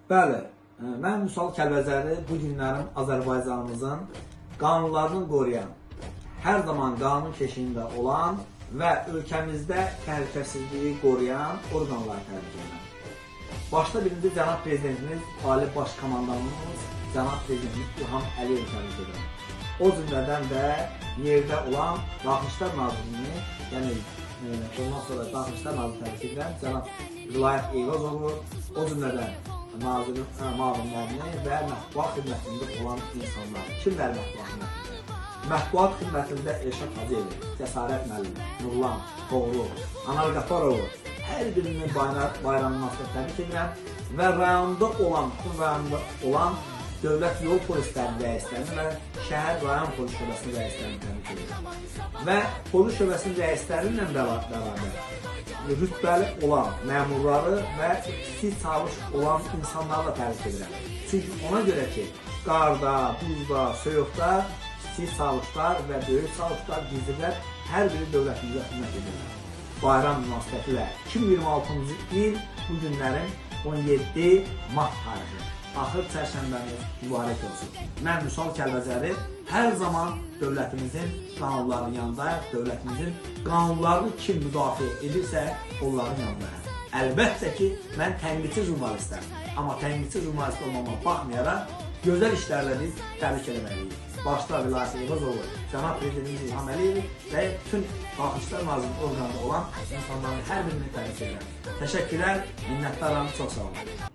Bəli, mən Vüsal Kəlbəcərli bu günlərin Azərbaycanımızın qanunlarını qoruyan, hər zaman qanun keşiyində olan və ölkəmizdə təhlükəsizliyi qoruyan orqanları təbrik edirəm. Başda birinci cənab prezidentimiz, Ali Baş Komandanımız, cənab prezidentimiz İlham Əliyev təbrik edirəm. O cümlədən də yerdə olan Daxili İşlər Nazirini, yəni ondan sonra Daxili İşlər Nazirini təbrik edirəm, cənab Vilayət Eyvazovu, o cümlədən nazirin müavinlərini və mətbuat xidmətində olan insanlar. Kimlər mətbuat xidmətində? Mətbuat xidmətində Elşad Hacıyev, Cəsarət müəllim, Nurlan, Toğrul, Anar Qafarovu, hər birinin bayramı münasibətilə təbrik edirəm və rayonda olan, bütün rayonda olan dövlət yol polislərinin rəislərini və şəhər rayon polis şöbəsinin rəislərini təbrik edirəm. Və polis şöbəsinin rəisləri ilə bərabər rütbəli olan məmurları və kiçik çavuş olan insanları da təbrik edirəm. Çünki ona görə ki, qarda, buzda, soyuqda kiçik çavuşlar və böyük çavuşlar, gizlilər hər biri dövlətimizə xidmət edirlər. Bayram münasibətilə 2026-cı il bu günlərin 17 mart tarixi. Axır çərşənbəniz mübarək olsun. Mən Vüsal Kəlbəcərli hər zaman dövlətimizin qanunlarının yanındayıq. Dövlətimizin qanunlarını kim müdafiə edirsə, onların yanındayıq. Əlbəttə ki, mən tənqidçi jurnalistəm. Amma tənqidçi jurnalist olmama baxmayaraq, gözəl işlərlə biz təbrik eləməliyik. Başda Vilayət Eyvazovu, cənab prezidentimiz İlham Əliyev və bütün Daxili İşlər Nazirliyinin orqanında olan insanların hər birini təbrik edirəm. Təşəkkürlər, minnətdaram, çox sağ olun.